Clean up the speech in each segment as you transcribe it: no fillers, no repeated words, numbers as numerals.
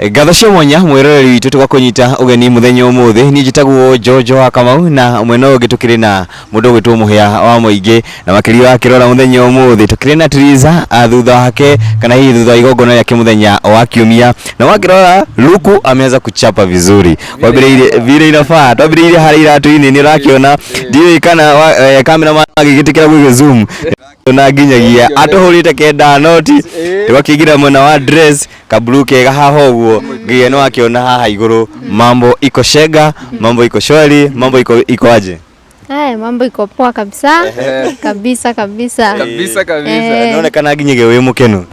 Ngatho cia mwanya mwĩroreri witũ tũgakũnyita ũgeni mũthenya ũmũthĩ. Niĩ njĩtagwo Jojo wa Kamau, na mwena ũyũ ũngĩ tũkĩrĩ na mũndũ ũgwĩtwo Mũhĩa wa Mũingĩ, na makĩria wakĩrora mũthenya ũmũthĩ tũkĩrĩ na Triza, thutha wake kana hihi thutha wa igongona rĩake mũthenya wa kiumia, na wakĩrora luku ameanza kuchapa vizuri. Twambĩrĩirie vile inafaa, twambĩrĩirie harĩa iratũ-inĩ, nĩ ũrakĩona, ndiũĩ kana cameraman agĩgĩtĩkĩra gũgĩ zoom na nginyagia atũhũrĩte kenda noti, tũgakĩingĩra mwena wa dress kaburu kega haha ũguo, nginya nĩ wakĩona haha igũrũ mambo iko shega, mambo iko shwari, mambo iko aje? Haya, mambo iko poa kabisa kabisa kabisa. Kabisa kabisa. Nonekana nginyagia wĩ mũkenu.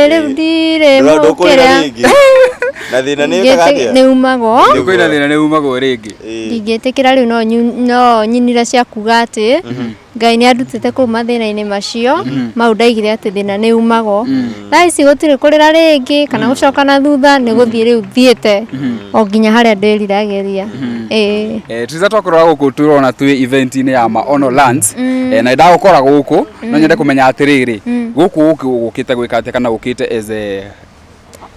Rĩu ndirĩ mũkĩrĩa. Na thĩna nĩ nĩ umagwo. Kwĩna thĩna nĩ umagwo rĩngĩ. Ndingĩtĩkĩra rĩu, no nyinire cia kuga atĩ Ngai nĩ andutĩte kũu mathĩna-inĩ macio mau. Ndaigire atĩ thĩna nĩ umagwo. Thaa ici gũtirĩ kũrĩra rĩngĩ kana gũcoka na thutha, nĩ gũthiĩ rĩu thiĩte o nginya harĩa ndĩriragĩria, ĩĩ. Triza, twakorwo gũkũ tũrona twĩ event-inĩ ya Maono Lands, na ndagũkora gũkũ, no nyende kũmenya atĩrĩrĩ, gũkũ ũkĩte gwĩka atĩa kana ũkĩte as a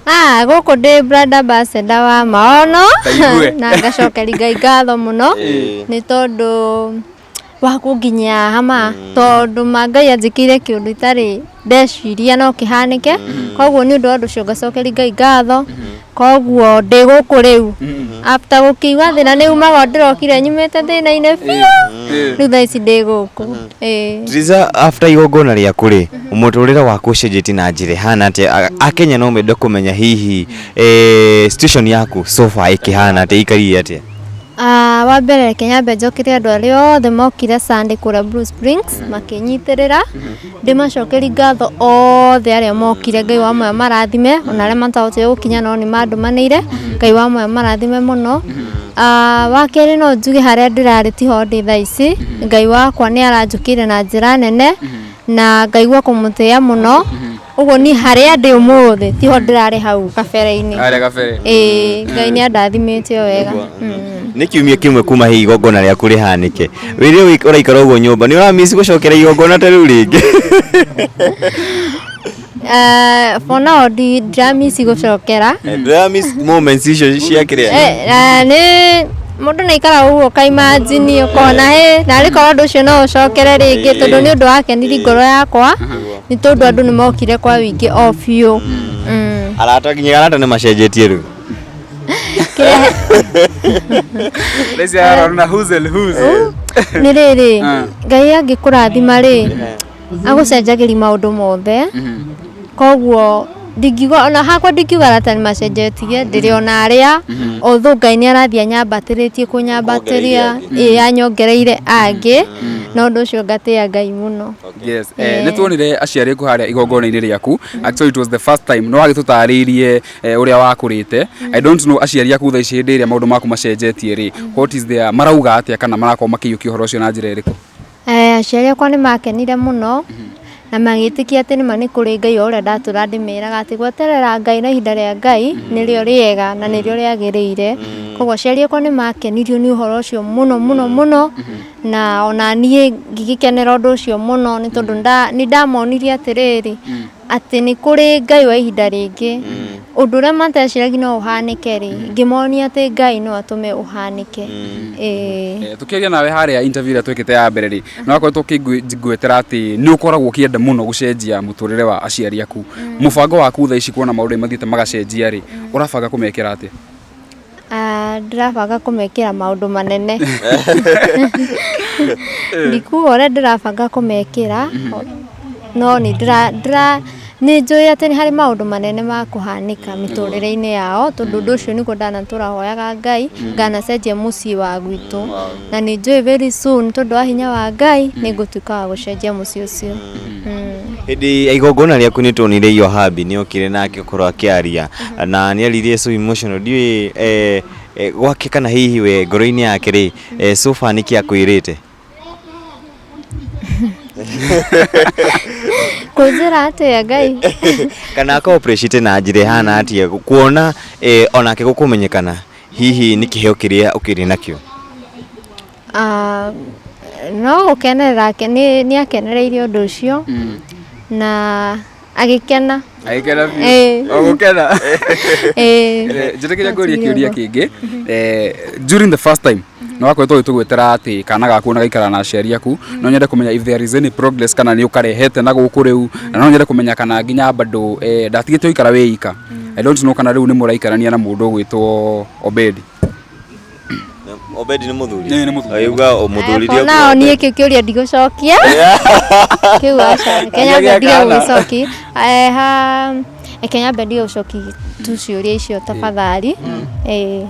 Ah, gũkũ ndĩ brand ambassador wa Maono. Taigue. Na ngacokeria Ngai ngatho mũno nĩ tondũ wa kũnginyia haha, ma tondũ ma Ngai anjĩkĩire kĩũndũ itarĩ ndeciria no kĩhanĩke. Koguo nĩ ũndũ wa ũndũ ũcio ngacokeria Ngai ngatho. Koguo ndĩ gũkũ rĩu after gũkĩigua thĩna nĩ umaga, ndĩrokire nyumĩte thĩna-inĩ biũ, rĩu thaa ici ndĩ gũkũ, ĩĩ. Triza, after igongona rĩaku rĩ, mũtũrĩre waku ũcenjetie na njĩra ĩhana atĩa? Akenya no mende kũmenya hihi situation yaku so far ĩkĩhana atĩa, ĩikarire atĩa? Ah, wa mbere reke nyambe njokere andũ arĩa othe mokire Sunday kũrĩa Blue Springs makĩnyitĩrĩra, ndĩmacokerie ngatho othe arĩa mokire. Ngai wa muoyo marathime, ona arĩa matahotire gũkinya no nĩ mandũmanĩire, Ngai wa muoyo marathime mũno. Ah, wa kerĩ no njuge harĩa ndĩrarĩ tiho ndĩ thaa ici. Ngai wakwa nĩ aranjũkĩire na njĩra nene na ngaigua kũmũtĩĩa mũno. Ũguo niĩ harĩa ndĩ ũmũthĩ tiho ndĩrarĩ hau kabere-inĩ. Harĩa kabere. Ĩĩ, Ngai nĩ andathimĩte o wega. Nĩ kiumia kĩmwe kuma hihi igongona rĩaku rĩhanĩke. Rĩrĩa ũraikara ũguo nyũmba, nĩ ũramiss gũcokera igongona ta rĩu rĩngĩ? For now ndiramiss gũcokera. Ndũramiss moments icio cia kĩrĩa? Nĩ mũndũ nĩ aikaraga ũguo ũkaimagine, ũkona hĩ narĩ korwo ũndũ ũcio no ũcokere rĩngĩ, tondũ nĩ ũndũ wakenirie ngoro yakwa, nĩ tondũ andũ nĩ mokire kwa wĩingĩ o biũ. Arata, nginya arata nĩ macenjetie rĩu? Kĩrĩa Lesi arona huzel huzel. Nĩ rĩrĩ, Ngai angĩkũrathima rĩ, agũcenjagĩria maũndũ mothe. Koguo ndingiuga, ona hakwa ndingiuga arata nĩ macenjetie, ndĩrĩ ona arĩa, although Ngai nĩ arathiĩ anyambatĩrĩtie kũnyambatĩria, ĩĩ, anyongereire angĩ, na ũndũ ũcio ngatĩĩa Ngai mũno. Yes, nĩ tuonire aciari aku harĩa igongona-inĩ rĩaku. Actually, it was the first time no wagĩtũtarĩirie ũrĩa wakũrĩte. I don't know aciari aku thaa ici hĩndĩ ĩrĩa maũndũ maku macenjetie rĩ, what is their, marauga atĩa kana marakorwo makĩiyũkia ũhoro ũcio na njĩra ĩrĩkũ? Aciari akwa nĩ makenire mũno na magĩtĩkia atĩ nĩma nĩ kũrĩ Ngai, o ũrĩa ndatũra ndĩmeraga atĩ gweterera Ngai na ihinda rĩa Ngai nĩrĩo rĩega na nĩrĩo rĩagĩrĩire. Koguo aciari akwa nĩ makenirio nĩ ũhoro ũcio mũno mũno mũno, na ona niĩ ngĩgĩkenera ũndũ ũcio mũno, nĩ tondũ nĩ ndamonirie atĩrĩrĩ, atĩ nĩ kũrĩ Ngai wa ihinda rĩngĩ. Ũndũ ũrĩa mateciragia no ũhanĩke rĩ, ngĩmonia atĩ Ngai no atũme ũhanĩke, ĩĩ. Tũkĩaria nawe harĩa interview ĩrĩa twĩkĩte ya mbere rĩ, nĩ wakoretwo ũkĩngwetera atĩ nĩ ũkoragwo ũkĩenda mũno gũcenjia mũtũrĩre wa aciari aku. Mũbango waku thaa ici, kuona maũndũ nĩ mathiĩte magacenjia rĩ, ũrabanga kũmekĩra atĩa? Ah, ndĩrabanga kũmekĩra maũndũ manene. Ndikuga ũrĩa ndĩrabanga kũmekĩra, no nĩ ndĩra ndĩra nĩ njũĩ atĩ nĩ harĩ maũndũ manene ma kũhanĩka mĩtũrĩre-inĩ yao, tondũ ũndũ ũcio nĩguo ndanatũra hoyaga Ngai, nganacenjia mũciĩ wa gwitũ, na nĩ njũĩ very soon, tondũ wa hinya wa Ngai, nĩ ngũtuĩka wa gũcenjia mũciĩ ũcio. Hĩndĩ ya igongona rĩaku nĩ tuonire iyo Habi nĩ okire na agĩkorwo akĩaria na nĩ aririe so emotional. Ndiũĩ gwake kana hihi we ngoro-inĩ yake rĩ, so far nĩkĩ akwĩrĩte? Kũnjĩra atĩa Ngai? Kana aka appreciate na njĩra ĩhana atĩa kuona onake gũkũmenyekana hihi nĩ kĩheo kĩrĩa ũkĩrĩ nakĩo? Ah, no gũkenerera nĩ akenereire ũndũ ũcio na Agĩkena. Agĩkena biũ. Ĩĩ. O gũkena. Ĩĩ. Njĩtĩkĩria ngũrie Atigire kĩũria ũguo. kĩngĩ. During the first time nĩ wakoretwo ũgĩtũgwetera atĩ kana gaku na gaikara na aciari aku, no nyende kũmenya if there is any progress kana nĩ ũkarehete na gũkũ rĩu, na no nyende kũmenya kana nginya bado ndatigĩte ũikara wĩ ika. I don't know kana rĩu nĩ mũraikarania na mũndũ ũgwĩtwo Obedi. Obedi nĩ mũthuri. Ĩĩ, nĩ mũthuri. Auga mũthuri For now niĩ kĩu kĩũria ndigũcokia kĩu aca Kenya Ndigagĩa mbe ndige kana. gũgĩcoki. Ha Kenya mbe ndige gũcoki tu ciũria icio tafadhali. Ĩĩ.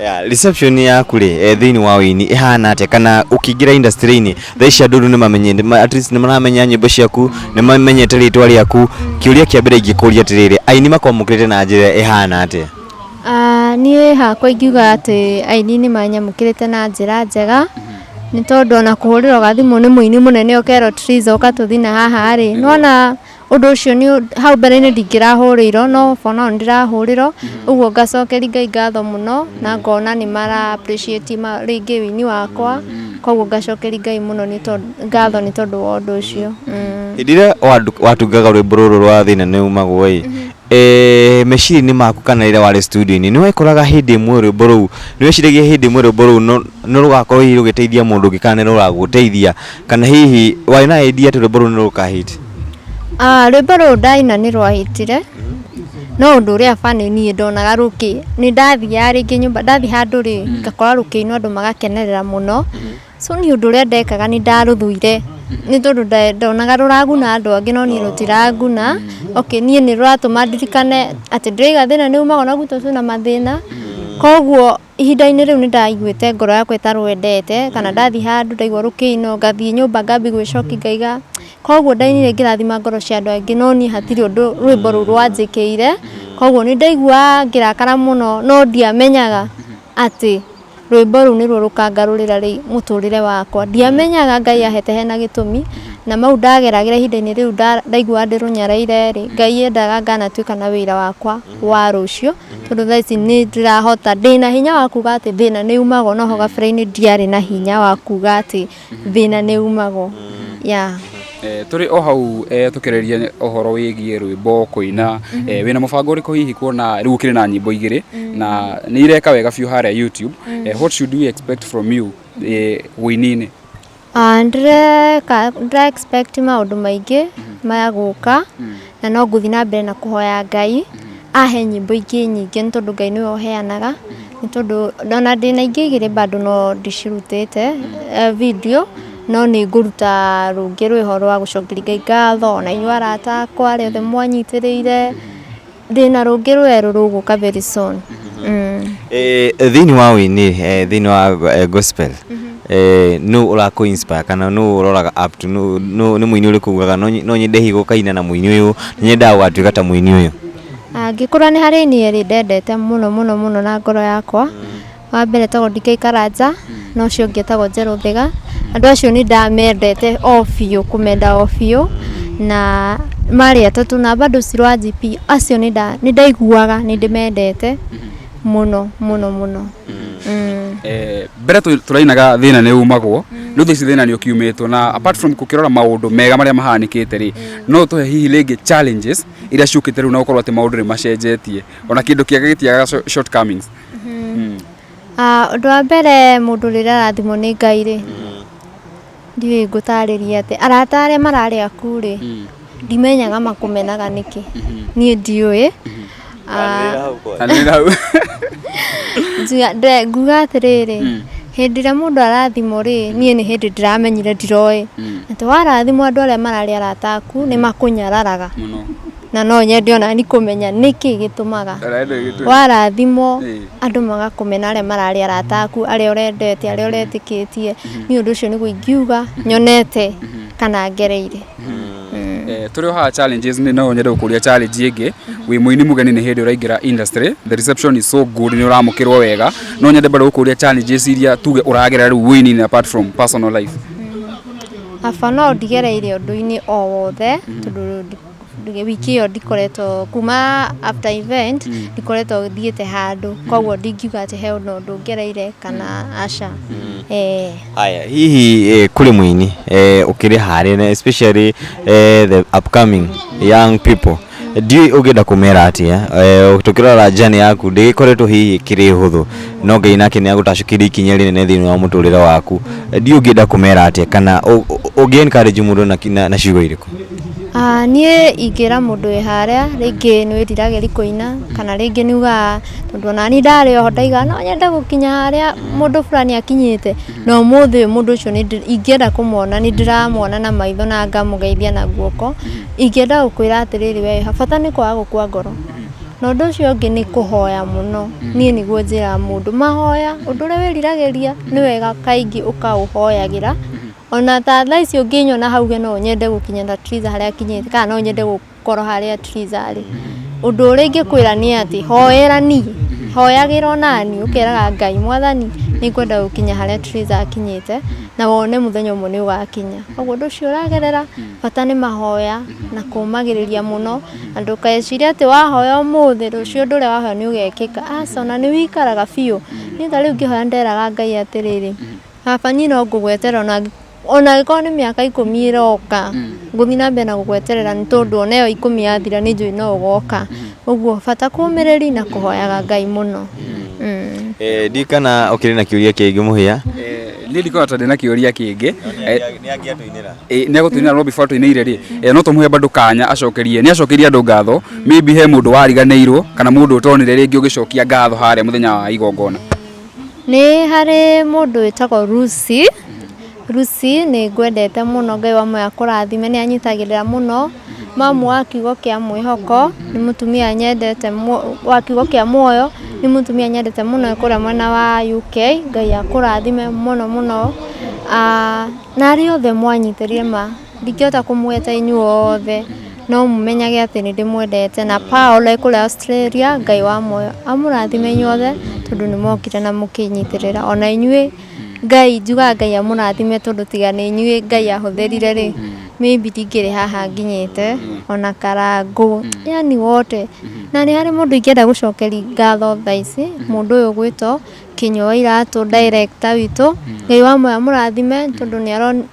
Yeah, reception yaku rĩ thĩinĩ wa wĩini ĩhana atĩa kana ũkĩingĩra industry-inĩ thaa ici andũ rĩu nĩmamenyete at least nĩmaramenya nyĩmbo ciaku, nĩmamenyete rĩtwa rĩaku. Kĩũria kĩa mbere ingĩkũria atĩrĩrĩ, aini makwamũkĩrĩte na njĩra ĩhana atĩa? Niĩ hakwa ingiuga atĩ aini nĩ manyamũkĩrĩte na njĩra njega nĩ tondũ ona kũhũrĩrwo gathimũ nĩ mũini mũnene ũkerwo Triza ũka tũthiĩ na haha rĩ, nĩwona ũndũ ũcio nĩ hau mbere-inĩ ndingĩrahũrĩirwo no for now nĩndĩrahũrĩrwo, ũguo ngacokeria Ngai ngatho mũno na ngona nĩ mara appreciate rĩngĩ wĩini wakwa, koguo ngacokeria Ngai mũno nĩ tondũ ngatho nĩ tondũ wa ũndũ ũcio. Hĩndĩ ĩrĩa watungaga rwĩmbo rũrũ rwa thĩna nĩ umagwo ĩ, meciria-inĩ maku kana rĩrĩa warĩ studio-inĩ nĩ wekoraga hĩndĩ ĩmwe rwĩmbo rũu, nĩ weciragia hĩndĩ ĩmwe rwĩmbo rũu nĩ rũgakorwo hihi rũgĩteithia mũndũ ũngĩ kana nĩ rũgagũteithia, kana hihi warĩ na idea atĩ rwĩmbo rũu nĩ rũkahit? Rwĩmbo rũrũ ndaina nĩ rwahitire, no ũndũ ũrĩa funny niĩ ndonaga rũkĩ, nĩ ndathiaga rĩngĩ nyũmba, ndathiĩ handũ rĩ, ngakora rũkĩinwo andũ magakenerera mũno, so niĩ ũndũ ũrĩa ndekaga nĩ ndarũthũire nĩ tondũ ndonaga rũraguna andũ angĩ no niĩ rũtiranguna. Okay, niĩ nĩ rũratũma ndirikane atĩ ndĩraiga thĩna nĩ umaga ona gwitũ twĩna mathĩna, koguo ihinda-inĩ rĩu nĩ ndaiguĩte ngoro yakwa ĩtarwendete kana ndathiĩ handũ ndaigua rũkĩinwo ngathiĩ nyũmba ngambia gwĩcokia ngaiga, koguo ndainire ngĩrathima ngoro cia andũ angĩ no niĩ hatirĩ ũndũ rwĩmbo rũu rwanjĩkĩire, koguo nĩ ndaiguaga ngĩrakara mũno no ndiamenyaga atĩ rwĩmbo rũu nĩruo rũkangarũrĩra mũtũrĩre wakwa. Ndiamenyaga Ngai ahete hena gĩtũmi na mau ndageragĩra ihinda-inĩ rĩu ndaiguaga ndĩrũnyareire rĩ, Ngai endaga nganatuĩka na wĩra wakwa wa rũciũ tondũ thaa ici nĩ ndĩrahota, ndĩna hinya wa kuga atĩ thĩna nĩ umagwo no hau gabere-inĩ ndiarĩ na hinya wa kuga atĩ thĩna nĩ umagwo. Yeah. Tũrĩ o hau tũkĩarĩria ũhoro wĩgiĩ rwĩmbo kũina, wĩna mũbango ũrĩkũ hihi kuona rĩu ũkĩrĩ na nyĩmbo igĩrĩ na nĩ ireka wega biũ harĩa YouTube, what should we expect from you wũini-inĩ? Ndĩreka ndĩra expect maũndũ maingĩ maya gũka na no ngũthiĩ na mbere na kũhoya Ngai ahe nyĩmbo ingĩ nyingĩ nĩ tondũ Ngai nĩwe ũheanaga, nĩ tondũ ona ndĩna ingĩ igĩrĩ bado no ndicirutĩte video no nĩ ngũruta rũngĩ rwĩho rwa gũcokeria Ngai ngatho ona inyuĩ arata akwa arĩa othe mwanyitĩrĩire, ndĩna rũngĩ rwerũ rũgũka very soon. Thĩinĩ wa wĩini, thĩinĩ wa gospel, nũ ũrakũ inspire kana nũ ũroraga up to, nĩ mũini ũrĩkũ ugaga no nyende hihi gũkaina na mũini ũyũ, nĩ nyendaga gũgatuĩka ta mũini ũyũ? Ngĩkũra nĩ harĩ aini erĩ ndendete mũno mũno mũno na ngoro yakwa, wa mbere etagwo DK Karanja na ũcio ũngĩ etagwo Njerũ Thiga. Andũ acio nĩ ndamendete o biũ kũmenda o biũ na marĩ atatũ na bado Shiro wa GP acio nĩ ndaiguaga nĩ ndĩmendete mũno mũno mũno. Mbere tũrainaga thĩna nĩ umagwo, rĩu thaa ici thĩna nĩ ũkiumĩtwo na apart from gũkĩrora maũndũ mega marĩa mahanĩkĩte rĩ, no ũtũhe hihi rĩngĩ challenges iria ciũkĩte rĩu na gũkorwo atĩ maũndũ nĩ macenjetie, ona kĩndũ kĩega gĩtiagaga shortcomings. Ũndũ wa mbere mũndũ rĩrĩa arathimwo nĩ Ngai rĩ, ndiũĩ ngũtarĩria atĩa, arata arĩa mararĩ aku rĩ, ndimenyaga makũmenaga nĩkĩ, niĩ ndiũĩ. Anĩrĩra hau. Nguga atĩrĩrĩ, hĩndĩ ĩrĩa mũndũ arathimwo rĩ, niĩ nĩ hĩndĩ ndĩramenyire ndiroĩ, atĩ warathimwo andũ arĩa mararĩ arata aku nĩ makũnyararaga. Mũno. Na no nyende ona ni kũmenya nĩkĩ gĩtũmaga warathimwo andũ magakũmena arĩa mararĩ arata aku, arĩa ũrendete, arĩa ũretĩkĩtie. Niĩ ũndũ ũcio nĩguo ingiuga nyonete kana ngereire. Tũrĩ o haha challenges nĩ no nyende gũkũria challenge ĩngĩ, wĩ mũini mũgeni nĩ hĩndĩ ũraingĩra industry, the reception is so good, nĩ ũramũkĩrwo wega, no nyende bado gũkũria challenges iria tuge ũragerera rĩu wũini-inĩ apart from personal life. Aba no ndigereire ũndũ-inĩ o wothe tondũ Wiki ĩyo ndikoretwo, kuma after event ndikoretwo thiĩte handũ, koguo ndingiuga atĩ he ũndũ ngereire kana aca. Haya, hihi kũrĩ mũini ũkĩrĩ harĩa na especially the upcoming young people, ndiũĩ ũngĩenda kũmera atĩa? Tũkĩrora journey yaku ndĩgĩkoretwo hihi ĩkĩrĩ hũthũ, no Ngai nake nĩ agũtacũkĩria ikinya rĩnene thĩinĩ wa mũtũrĩre waku. Ndiũĩ ũngĩenda kũmera atĩa kana ũngĩ encourage mũndũ na ciugo irĩkũ? Ah, niĩ ingĩra mũndũ wĩ harĩa rĩngĩ nĩ wĩriragĩria kũina, kana rĩngĩ nĩ ugaga, tondũ ona niĩ ndarĩ oho ndaigaga no nyende gũkinya harĩa mũndũ fulani akinyĩte, na ũmũthĩ ũyũ mũndũ ũcio ingĩenda kũmwona, nĩ ndĩramwona na maitho na ngamũgeithia na guoko. Ingĩenda gũkwĩra atĩrĩrĩ, we bata nĩ kwaga gũkua ngoro, na ũndũ ũcio ũngĩ nĩ kũhoya mũno. Niĩ nĩguo njĩraga mũndũ, mahoya, ũndũ ũrĩa wĩriragĩria nĩ wega kaingĩ ũkaũhoyagĩra. Ona ta thaa ici ũngĩnyona hauge no nyende gũkinya ta Triza harĩa akinyĩte, kana no nyende gũkorwo harĩa Triza arĩ, ũndũ ũrĩa ingĩkwĩra nĩ atĩ hoera niĩ, hoyagĩra onani, ũkeraga Ngai, Mwathani, nĩ ngwenda gũkinya harĩa Triza akinyĩte, na wone mũthenya ũmwe nĩ ũgakinya. Koguo ũndũ ũcio ũragerera, bata nĩ mahoya na kũmagĩrĩria mũno, na ndũkecirie atĩ wahoya ũmũthĩ, rũciũ ũndũ ũrĩa wahoya nĩ ũgekĩka. Aca, ona nĩ wĩikaraga biũ. Niĩ ta rĩu ngĩhoya nderaga Ngai atĩrĩrĩ, Baba, niĩ no ngũgweterera ona angĩkorwo nĩ mĩaka 10 ĩroka, ngũthiĩ na mbere na gũgweterera, nĩ tondũ ona ĩyo 10 yathira nĩ njũĩ no ũgoka. Ũguo bata kũmĩrĩri na kũhoyaga Ngai mũno. Ndiũĩ kana ũkĩrĩ na kĩũria kĩngĩ, Mũhĩa? Niĩ ndikoragwo ta ndĩna kĩũria kĩngĩ. Nĩ angĩatũinĩra. Nĩ agũtũinĩra, no before tũinĩire rĩ, no tũmũhe bado kanya acokerie, nĩ acokerie andũ ngatho. Maybe he mũndũ wariganĩirwo kana mũndũ ũtonire rĩngĩ ũgĩcokia ngatho harĩa mũthenya wa igongona. Nĩ harĩ mũndũ wĩtagwo Lucy. Lucy, nĩ ngwendete mũno, Ngai wa muoyo akũrathime, nĩ anyitagĩrĩra mũno. Mamu wa kiugo kĩa mwĩhoko, nĩ mũtumia nyendete, wa kiugo kĩa muoyo, nĩ mũtumia nyendete mũno kũrĩa mwena wa UK. Ngai akũrathime mũno mũno. Ah, na arĩa othe mwanyitĩrire, ma ndingĩhota kũmũgweta inyuothe, no mũmenyage atĩ nĩ ndĩmwendete. Na Paul e kũrĩa Australia, Ngai wa muoyo amũrathime inyuothe, tondũ nĩ mwokire na mũkĩnyitĩrĩra. Ona inyuĩ Ngai, njugaga Ngai amũrathime, tondũ tiga nĩ inyuĩ Ngai ahũthĩrire rĩ, maybe ndingĩrĩ haha nginyĩte. Ona Karangũ, yani wote. Na nĩ harĩ mũndũ ingĩenda gũcokeria ngatho thaa ici, mũndũ ũyũ ũgwĩtwo Kinyua wa Iratũ, director witũ. Ngai wa muoyo amũrathime, tondũ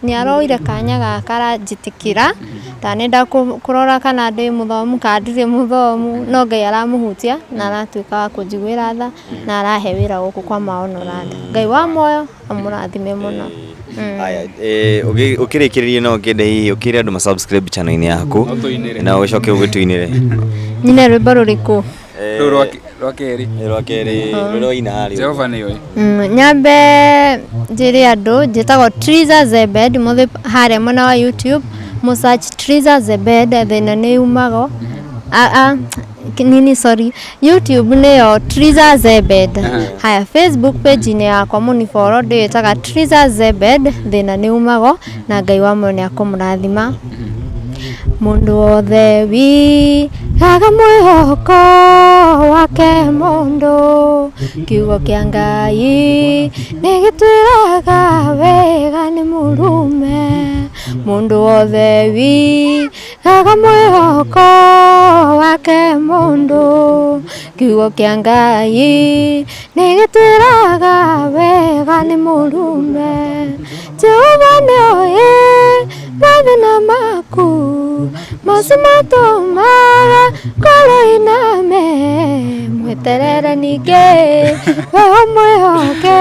nĩ aroire kanya gaka aranjĩtĩkĩra ndanenda kũrora kana ndĩ mũthomu kana ndirĩ mũthomu, no Ngai aramũhutia na aratuĩka wa kũnjiguĩra tha na arahe wĩra gũkũ kwa Maono Randa. Ngai wa muoyo amũrathime mũno. Haya, ũkĩrĩkĩrĩria no ngĩende hihi ũkĩre andũ ma subscribe channel-inĩ yaku. Ũtũinĩre. Na ũcoke ũgĩtũinĩre. Nyine rwĩmbo rũrĩkũ? Rũu rwa kerĩ. Rwa kerĩ rũrĩa waina harĩa. Jehova nĩoĩ. Nyambe njĩre andũ njĩtagwo Triza Zebed, mũthĩ harĩa mwena wa YouTube mũ search Triza Zebed, thĩna nĩ umago a, a, nini, sorry, YouTube nĩyo Triza Zebed. Haya, Facebook page-inĩ yakwa mũnifollow, ndĩĩtaga Triza Zebed, thĩna nĩ umago, na Ngai wa muoyo nĩ akũmũrathima. Mũndũ wothe wigaga mwĩhoko wake mũndũ, kiugo kĩa Ngai nĩ gĩtwĩraga wega nĩ mũrume. Mũndũ wothe wigaga mwĩhoko wake mũndũ, kiugo kĩa Ngai nĩ gĩtwĩraga wega nĩ mũrume. Jehova nĩoĩ mathĩna maku, macio matũmaga ngoro ĩname. Mweterere ningĩ we ũmwĩhoke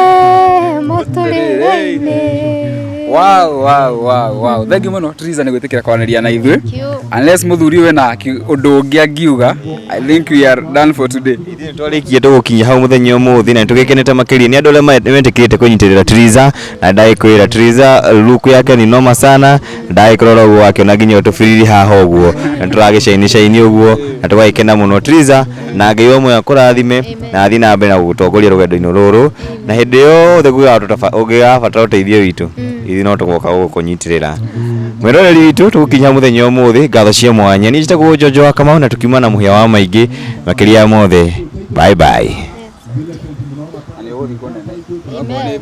mũtũrĩre-inĩ. Wow. Thank you mũno, Triza, nĩ gwĩtĩkĩra kwaranĩria na ithuĩ. Thank you. Unless mũthuri wĩna ũndũ ũngĩ angiuga, I think we are done for today. Ithuĩ twarĩkia, tũgũkinya hau mũthenya ũmũthĩ na nĩtũgĩkenete makĩria nĩ andũ arĩa metĩkĩrĩte kũnyitĩrĩra Triza, na ndagĩkwĩra Triza look yake ni noma sana. Ndagĩkũrora ũguo wakĩona nginya ũtũbiriri haha ũguo na tũragĩcaini caini ũguo na tũgagĩkena mũno, Triza, na Ngai wa muoyo akũrathime na athiĩ na mbere na gũgũtongoria rũgendo-inĩ rũrũ, na hĩndĩ yothe ũngĩgabatara ũteithio witũ, ithuĩ no tũgoka gũkũnyitĩrĩra. Mwĩroreri witũ, tũgũkinya mũthenya ũmũthĩ, ngatho cia mwanya. Niĩ njĩtagwo Njonjo wa Kamau, na tũkiuma na mũhĩa wa maingĩ makĩria ya mothe. Bye bye. Na nĩ ũgũthiĩ kũnene. Amen.